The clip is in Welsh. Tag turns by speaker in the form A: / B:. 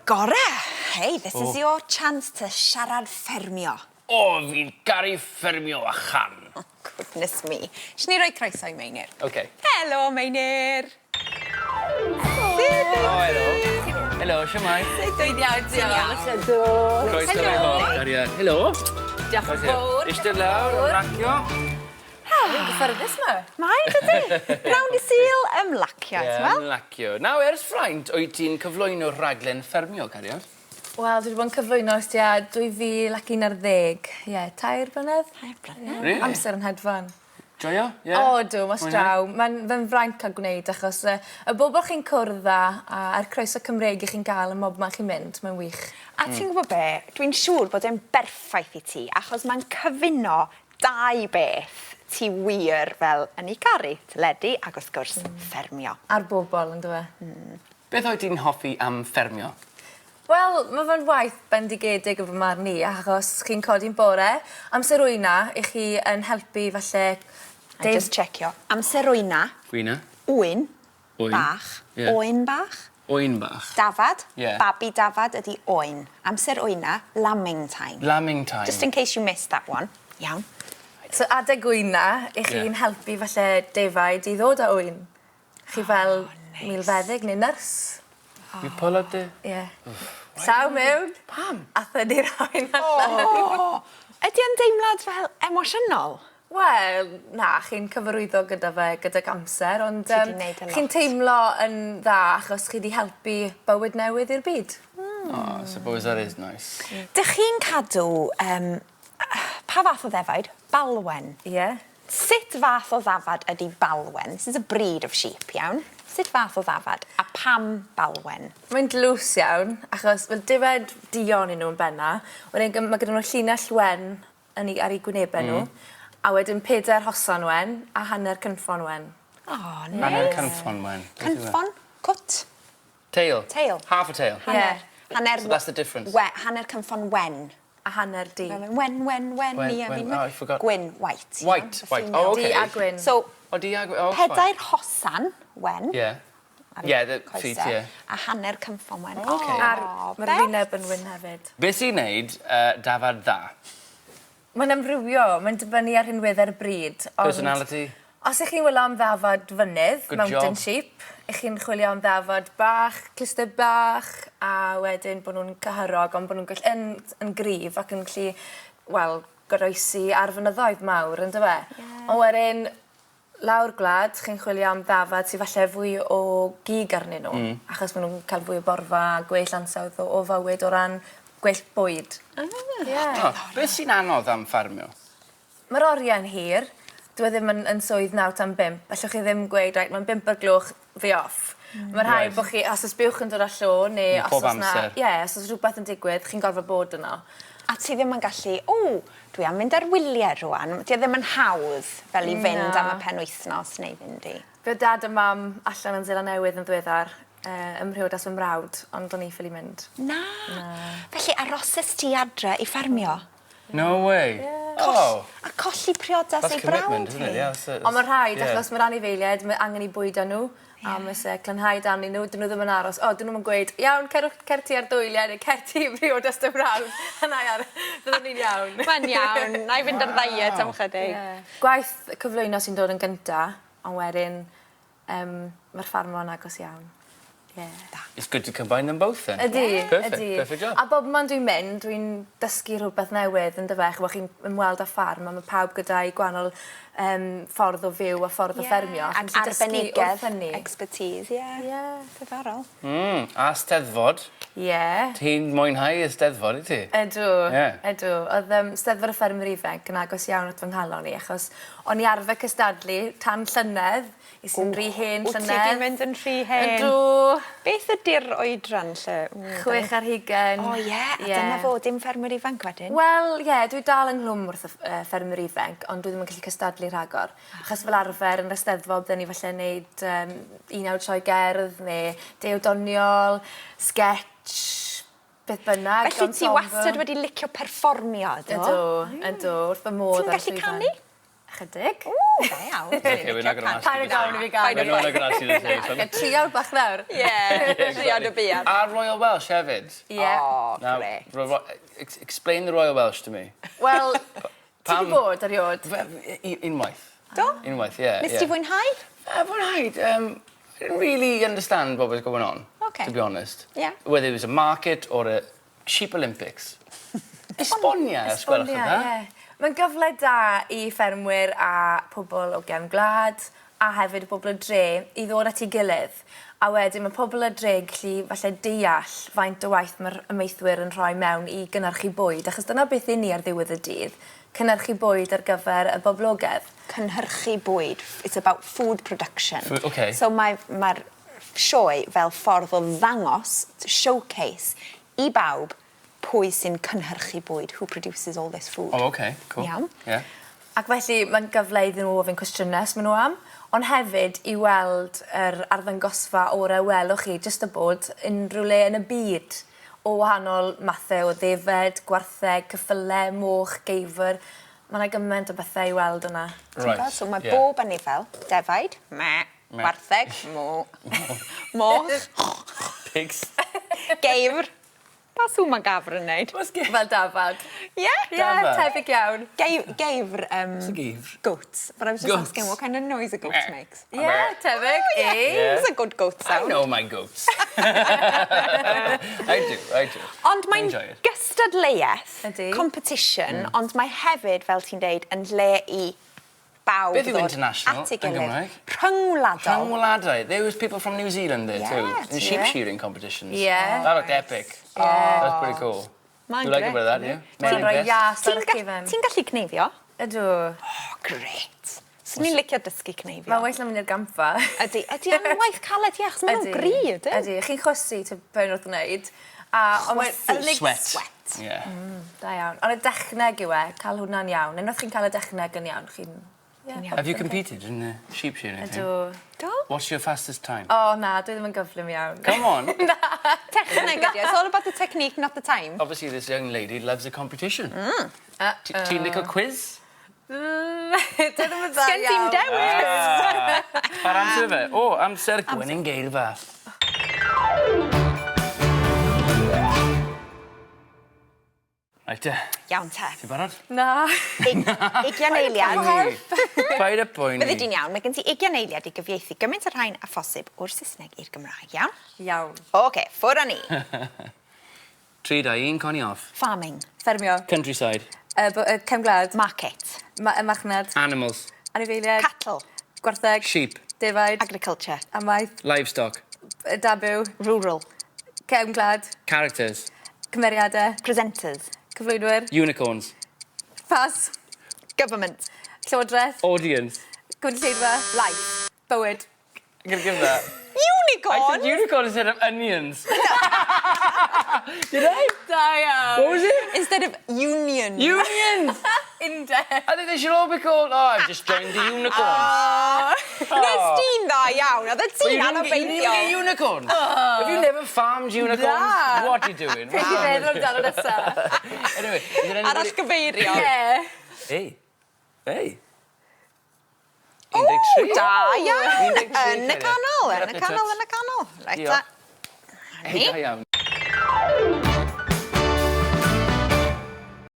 A: Gore! Hey, this is your chance to siarad ffermio.
B: O, fi'n caru ffermio a chan.
A: Oh, goodness me. Isio ni roi croeso i Meinir.
B: OK.
A: Helo, Meinir!
B: O, helo. Helo, shwmae?
A: Sut wyt iawn, ti'n iawn?
B: Croeso i hoff, cariad. Helo.
C: Diolch yn fawr.
B: Eistedd lawr, ymlacio.
C: Fi'n gyffyrddus 'ma.
A: Mae, dydi? Rownd y Sul, ymlacio,
B: Ie,
A: ti'n weld?
B: ymlacio. Nawr, ers faint wyt ti'n cyflwyno'r rhaglen ffermio, cariad?
C: Wel, dwi 'di bod yn cyflwyno ers tua 2011. Ie, tair blynedd.
A: Tair blynedd.
B: Rili?
C: Amser yn hedfan.
B: Joio? Ie?
C: O ydw, mas
B: Mwynhau?
C: draw. Mae'n fe'n fraint ca'l gwneud achos yy y bobol chi'n cwrdd â a a'r croeso Cymreig 'ych chi'n ga'l ym mhob man chi'n mynd, mae'n wych.
A: A ti'n gwybod be', dwi'n siŵr bod e'n berffaith i ti achos mae'n cyfuno dau beth ti wir fel yn 'u caru, teledu ac wrth gwrs ffermio.
C: A'r bobol on'd yw e?
B: Beth wyt ti'n hoffi am ffermio?
C: Wel, ma' fe'n waith bendigedig yn fy marn i achos chi'n codi'n bore, amser wyna 'ych chi yn helpu falle
A: Nai jyst checio. Amser wyna.
B: Wyna.
A: Ŵyn.
B: Ŵyn.
A: Bach.
B: Ie.
A: Oen bach.
B: Oen bach.
A: Dafad.
B: Ie.
A: Babi dafad ydi oen. Amser wyna, lambing time.
B: Lambing time.
A: Just in case you missed that one. Iawn.
C: So adeg wyna 'ych chi'n helpu falle defaid i ddod â ŵyn. Chi fel milfeddyg neu nyrs.
B: You pull out the...
C: Ie. Llaw mewn.
B: Pam?
C: A thynnu'r oen allan.
A: O! Ydi o'n deimlad fel emosiynol?
C: Wel, na, chi'n cyfarwyddo gyda fe gydag amser ond
A: Ti 'di
C: yym
A: neud e lot.
C: chi'n teimlo yn dda achos chi 'di helpu bywyd newydd i'r byd.
B: Hmm. Oh, I suppose that is nice.
A: Dych chi'n cadw yym pa fath o ddefaid? Balwen?
C: Ie.
A: Sut fath o ddafad ydi balwen? This is a breed of sheep, iawn? Sut fath o ddafad a pam balwen?
C: Mae'n dlws iawn achos wel defaid duon 'yn nhw yn benna. Wedyn gyn- ma' gyda nhw llinell wen yn 'u ar 'u gwynebe nhw. A wedyn peder hosan wen a hanner cynffon wen.
A: O neis.
B: Hanner cynffon wen. Beth yw e?
A: Cynffon? Cwt?
B: Tail.
A: Tail.
B: Half a tail.
A: Hanner. Hanner.
B: So that's the difference.
A: We- hanner cynffon wen.
C: A hanner du.
A: Wen wen wen wen
B: Wen,
A: ia
B: wen,
A: fi'n
B: oh I forgot.
A: Gwyn white.
B: White white oh ok.
C: Du a gwyn.
A: So
B: O du a gwyn oh fine.
A: Pedair hosan wen.
B: Ie.
A: Ar
B: Ie the
A: coese.
B: feet ie.
A: A hanner cynffon wen.
B: O ok.
C: A'r ma'r wyneb yn wyn hefyd.
B: Be' sy'n neud yy dafad dda?
C: Mae'n amrywio, mae'n dibynnu ar rhinweddau'r brîd, ond...
B: Personality?
C: Os 'ych chi'n wylo am ddafad fynydd...
B: Good
C: Mountain
B: job.
C: sheep 'ych chi'n chwilio am ddafad bach, cluste bach, a wedyn bo' nw'n cyhyrog ond bo' nw'n gall- yn yn gryf ac yn gallu, wel, goroesi ar fynyddoedd mawr on'd yfe?
A: Ie.
C: On' wedyn lawr gwlad chi'n chwilio am ddafad sy falle fwy o gig arnyn nhw. Achos ma' nw'n ca'l fwy o borfa a gwell ansawdd o o fywyd o ran gwell bwyd.
A: Ah.
C: Ie.
B: O, beth sy'n anodd am ffarmio?
C: Ma'r orie'n hir. Dyw e ddim yn yn swydd naw tan bump. Allwch chi ddim gweud reit ma'n bump o'r gloch fi off. Ma' rhaid
B: Reit.
C: bo' chi os o's buwch yn dod â llo ne' os
B: Pob
C: o's 'na...
B: amser.
C: Ie os o's rwbeth yn digwydd chi'n gorfod bod yno.
A: A ti ddim yn gallu o dwi am fynd ar wylie rŵan. 'Di e ddim yn hawdd fel i fynd am y penwythnos neu fynd i...
C: Fuodd dad a mam allan yn Seland Newydd yn ddiweddar yy ym mhriodas fy mrawd ond o'n i ffili mynd.
A: Na. Na. Felly arosest ti adre i ffermio?
B: No way.
C: Ie.
B: Oh.
A: A colli priodas
B: That's
A: ei brawd hi.
B: commitment isn't it? Yeah that's
C: Ond ma' rhaid
B: yeah.
C: achos ma'r anifeiliaid ma' angen 'u bwydo n'w a ma' isie glanhau dan 'yn n'w 'dyn n'w ddim yn aros o 'dyn nw'm yn gweud iawn cerwch cer ti ar dy wylie neu cer ti i briodas dy frawd a 'nai ar byddwn ni'n iawn.
A: Mae'n iawn 'nai fynd ar ddiet am chydig.
C: Ie. Gwaith cyflwyno sy'n dod yn gynta on' wedyn Yym ma'r ffarmo'n agos iawn. Ie.
A: Da.
B: It's good to combine them both then.
C: Ydi.
B: Perfect.
C: Ydi.
B: Perfect job.
C: A bob man dwi'n mynd dwi'n dysgu rhwbeth newydd on'd yfe ch'mo' chi'n ymweld â ffarm a ma' pawb gyda'i gwanol yym ffordd o fyw a ffordd o ffermio.
A: Ac
C: Ti'n gallu dysgu wrth
A: arbenigedd.
C: hynny.
A: Expertise ie.
C: Ie.
A: Diddorol.
B: Mm, a Steddfod.
C: Ie.
B: Ti'n mwynhau y Steddfod wyt ti?
C: Ydw.
B: Ie.
C: Ydw. O'dd yym Steddfod y Ffermwyr Ifanc yn agos iawn at fy nghalon i achos o'n i arfer cystadlu tan llynedd Es i'n rhy hen
A: Wt ti
C: llynedd.
A: 'di mynd yn rhy hen.
C: Ydw.
A: Beth ydi'r oedran lle ww
C: 26.
A: O ie? A dyna fo dim ffermwyr ifanc wedyn?
C: Wel ie dwi dal ynghlwm wrth y ff- yy ffermwyr ifanc ond dwi ddim yn gallu cystadlu rhagor. Achos fel arfer yn yr Eisteddfod bydden ni falle'n neud yym unawd sioe gerdd ne' dew doniol, sgetsh, beth bynnag.
A: Felly ti wastad wedi licio perfformio do?
C: Ydw ydw wrth fy modd
A: Ti'n
C: ar
A: gallu
C: llwyfan.
A: canu?
C: Ychydig.
A: Ww, da iawn.
B: Okay, we're not gonna ask
C: Paid ag ofyn i fi ganu.
B: We're not gonna ask you to say something.
C: Triawd bach nawr.
A: Ie, triawd y buan.
B: A Royal Welsh hefyd.
C: Ie.
A: O,
B: Now,
A: grêt.
B: Explain the Royal Welsh to me.
C: Wel, ti 'di bod erioed?
B: Unwaith.
A: Do?
B: Unwaith, ie.
A: Nes ti fwynhau?
B: Fwynhau. I didn't really understand what was going on.
A: Okay.
B: To be honest.
A: Yeah.
B: Whether it was a market or a sheep Olympics. Esbonia, os gwelwch yn dda.
C: Ie. Mae'n gyfle da i ffermwyr a pobl o gefn gwlad a hefyd bobl y dre i ddod at ei gilydd. A wedyn mae pobl y dre yn gallu falle deall faint o waith mae'r amaethwyr yn rhoi mewn i gynhyrchu bwyd, achos dyna beth 'yn ni ar ddiwedd y dydd, cynhyrchu bwyd ar gyfer y boblogedd.
A: Cynhyrchu bwyd. It's about food production.
B: Food, okay.
A: So mae'r mae sioe fel ffordd o ddangos, showcase, i bawb pwy sy'n cynhyrchu bwyd, who produces all this food.
B: Oh, okay, cool.
A: Iawn.
B: Yeah.
C: Ac felly mae'n gyfle iddyn nhw ofyn cwestiynau os maen nhw am, ond hefyd i weld yr arddangosfa orau welwch chi jyst a bod unrhyw le yn y byd o wahanol mathau o ddefed, gwartheg, ceffyle, moch, geifr. Mae 'na gymaint o bethau i weld yna.
B: Right.
A: So mae
B: yeah.
A: bob anifail, defaid, me, gwartheg, mo, moch,
B: Pigs.
A: geifr. Pa sŵn mae gafr yn neud?
B: What's geifr?
C: Fel dafad.
A: Ie?
C: Ie,
B: Dafad.
C: tebyg iawn.
A: Geifr,
B: a geifr?
A: Goats. But I was just
B: Goats.
A: asking what kind of noise a goat makes.
C: Ie, tebyg.
A: Oh, yeah.
C: Ei.
A: It's a good goat
B: I
A: sound.
B: know my goats. I do, I do.
A: Ond mae'n
B: Enjoy it.
A: gystadleuaeth,
C: Ydi.
A: competition, ond mae hefyd, fel ti'n deud, yn lle i bawb
B: Beth yw
A: ddod
B: international
A: at ei
B: yn
A: gilydd.
B: Gymraeg?
A: Rhyngwladol.
B: Rhyngwladau. There was people from New Zealand there too.
A: Yeah,
B: In sheep
C: yeah.
B: shearing competitions.
C: Yeah.
B: That looked epic.
C: Yeah.
B: That's pretty cool.
A: Mae'n
B: You like a
A: grêt,
B: bit of that, do you? Men
C: Ti'n
B: in
C: rhoi
B: vests.
C: ias ar
A: Ti'n
C: y
A: ga-
C: cefen.
A: Ti'n gallu cneifio?
C: Ydw.
A: Oh, grêt. Swn i'n licio dysgu cneifio.
C: Mae'n well na mynd i'r gampfa.
A: Ydy, ydy, ond waith caled, ie, achos maen nhw'n
C: Ydi.
A: gry, ydyn?
C: Ydy, chi'n chwysu tipyn wrth wneud. A, ond mae'n-
A: Chwysu.
C: yr unig-
B: Sweat.
A: Sweat.
B: Yeah.
C: Da iawn. Ond y dechneg yw e, cael hwnna'n iawn. Unwaith chi'n cael y dechneg yn iawn, chi'n... Yeah.
B: Have you competed in the sheep shearing thing?
C: Ydw.
A: Do?
B: What's your fastest time?
C: O, na, dwi ddim yn gyflym iawn.
B: Come on.
A: Techneg ydy, it's all about the technique, not the time.
B: Obviously, this young lady loves a competition.
C: Mm.
B: Ti'n licio quiz?
C: Dwi ddim yn dda
A: Sgen ti'm
C: iawn.
A: dewis!
B: Ar amser fe? O, amser gwenyn geirfa. Reit te,
A: Iawn te.
B: ti'n barod?
C: Na.
A: Ugian eiliad.
B: Paid â poeni.
A: Byddi di'n iawn, mae gen ti ugian eiliad i gyfieithu gymaint o'r rhain a phosib o'r Saesneg i'r Gymraeg, iawn?
C: Iawn.
A: Oce, ffwr â ni.
B: 3, 2, 1, Connie off.
A: Farming.
C: Ffermio.
B: Countryside.
C: Cefn gwlad.
A: Market.
C: Ma y marchnad.
B: Animals.
C: Anifeiliaid.
A: Cattle.
C: Gwartheg.
B: Sheep.
C: Defaid.
A: Agriculture.
C: Amaeth.
B: Livestock.
C: Da byw.
A: Rural.
C: Cefn gwlad.
B: Characters.
C: Cymeriadau.
A: Presenters.
C: Cyflwynwyr.
B: Unicorns.
C: Pas.
A: Government.
C: Llywodraeth.
B: Audience.
C: Cynulleidfa.
A: Life.
C: Bywyd.
B: I'm gonna give that. I
A: Unicorn!
B: said unicorn instead of onions. Did I?
C: Da iawn.
B: What was it?
A: Instead of union.
B: Unions!
C: Undeb.
B: I think they should all be called. Oh, I've just joined the unicorns.
A: Nes ti'n dda iawn, oedd
B: But you
A: ti'n
B: didn't get, you didn't get
A: anobeithiol.
B: unicorns. Have you never farmed unicorns?
C: Na.
B: What are you doing?
C: Beth i feddwl amdano nesa?
B: Anyway, is there anybody...
A: Arall gyfeirio.
C: Ie.
B: Hey. Hey.
A: O,
B: 13.
A: da iawn.
B: 13
A: Yn y canol, yn y
B: Get up
A: canol,
B: there,
A: yn y canol. Reit
B: Diolch.
A: ta.
B: Hey, da iawn.